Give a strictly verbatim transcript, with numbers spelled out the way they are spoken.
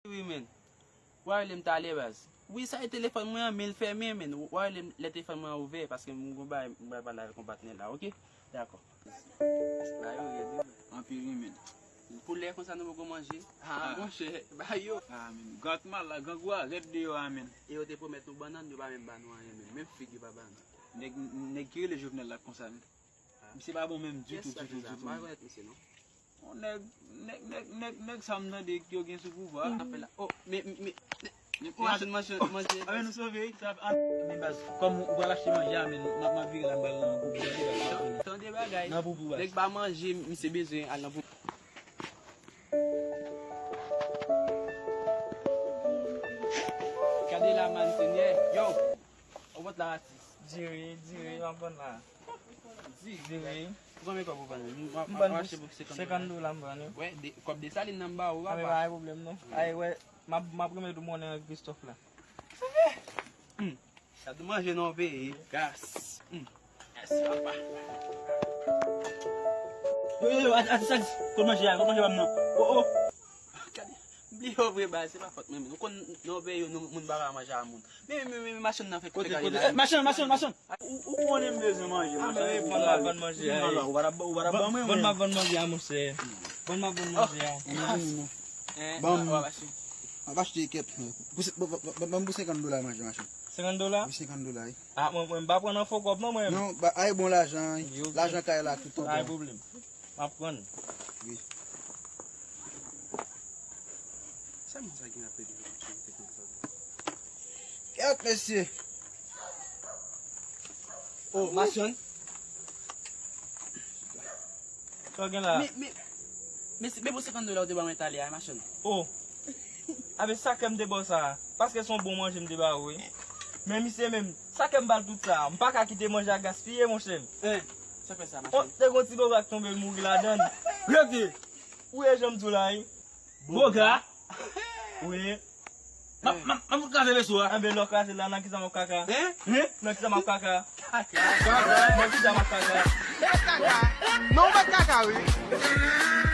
Wi, men. W a rele m talè, baz. Wi, sa e telefòn mwen an, men l fèmen, men. W a rele m lè telefòn mwen an ouvè, paske m gon bagay, m pral pale avèk yon patnè la, oke? Dakò. Bagay yo rèd, wi, men. Anpil, wi, men. Pou lè konsa nou poko manje. Ah, monchè, ba yo. Ah, men. Granmala, grangou a rèd deyò a, men. E yo te pwomèt nou bannann, yo pa menm ba nou anyen, men. Menm fig yo pa ba nou. Nèg, nèg ki rele Jovenel la konsa, men. Misye pa bon menm ditou, ditou, ditou. M pa rekonèt misye, non. Yon nèg, nèg, nèg, nèg, nèg sa m tande yo gen sou pouvwa. Apèl la. Oh, men, men, men, machann, machann, manje. Ah, men nou sove, wi. Sa, ah, men baz, kòm ou pral achte manje a, men m ap, m ap vire la, m pral nan poupou, tande, baz. Tande bagay. Nan poupou, baz. Nèg pa manje, misye bezwen al nan poupou. Gade la, man, senyè. Yo, ou pot la, atis. Diri, diri, m ap vann la. Diri. Diri. Pou konbyen kòb ou vann li? M, m, m vann m achte pou senkant dola. Senkant dola m vann li. Wè, de, kòb Desalin nan m ba ou, papa. Ah, men pa gen pwoblèm, non. Ay, wè, m ap, m ap remèt ou monnen an Kristof la. Hmm. Sa tou manje nan yon peyi. Gas. Hmm. Mèsi, papa. Yo, yo, yo, atis, atis, atis. Kot manje a, kot manje pa m nan. Oh, oh. Gade, bliye w vre, baz, se pa fòt mwen, men. Ou konn, nan yon peyi, nou, moun pa ka manje a moun. Men, men, men, men, machann nan fè kote, kote, kote. Eh, machann, machann, machann. Ou, ou konnen m bezwen manje, machann. Ah, men, bann m ap vann manje a. Ou pa t ap, ou pa t ap ban mwen, bann m ap vann manje a, monchè. Bann m ap vann manje a. Ban m. M ap achte kèt. Ban m pou senkant dola manje, machann. Senkant dola? Wi, senkant dola, wi. Ah, mwen, mwen, m pa pran nan fo kòb, non, mwen. Non, ba, ay bon lajan, wi. Lajan kay la, tout tan. Pa gen pwoblèm. M ap pran. Wi. Sèlman sa ki ap pede. Kèt, mesye. Oh, machann. Sa w gen la? Men, men, men se, men pou senkant dola ou te ban mwen talè a, machann. Oh. Abe, sa k fè m te ba w sa a? Paske se yon bon manje m te ba ou, wi. Men misye menm, sa k fè m ba l tout sa a? M pa ka kite manje a gaspiye, monchè. Hein, sa k fè sa, machann? Oh, te gon ti boga k tonbe, l mouri ladan l. Rete! Ou wè jan m di w la, wi. Boga? Wi. M ap, m ap, m ap kraze veso a. Anben, lè w kraze l la, nan kisa m ap kaka? Hein? Hein? Nan kisa m ap kaka? Kaka. Nan kisa m ap kaka? Kaka. Non, ou pa t kaka, wi.